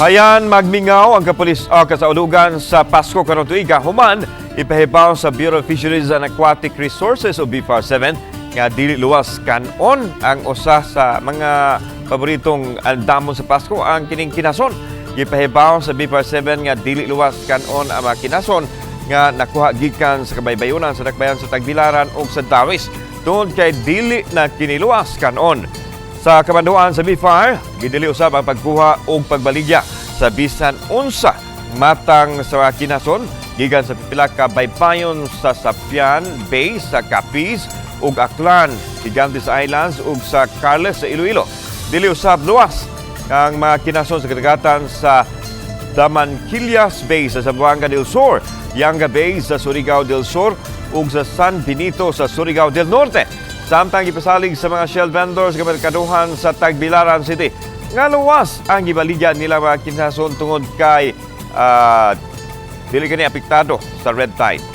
Hayan magmingaw ang kapulis o kasaulugan sa Pasko karong tuiga human ipahibaw sa Bureau of Fisheries and Aquatic Resources o BFAR 7 nga dili luwas kanon ang usa sa mga paboritong andamon sa Pasko, ang kining kinason. Gipahibaw sa BFAR 7 nga dili luwas kanon ang mga kinason nga nakuha gikan sa kabaybayonan sa dakbayan sa Tagbilaran ug sa Dawis tungod kay dili na kini luwas kanon. Sa kamanduan sa BFAR, gidili usab ang pagkuha og pagbaligya sa bisan unsa matang sa mga kinason gikan sa pipila ka baybayon sa Sapian Bay sa Capiz ug Aklan, Gigantes Islands ug sa Carles sa Iloilo. Dili usab luwas ang mga kinason sa kadagatan sa Damanquillas Bay sa Zamboanga del Sur, Yanga Bay sa Surigao del Sur ug sa San Benito sa Surigao del Norte. Samtang gipasalig sa mga shell vendors sa merkaduhan sa Tagbilaran City nga luwas ang gibaligya nila mga kinason tungod kay dili kani apektado sa red tide.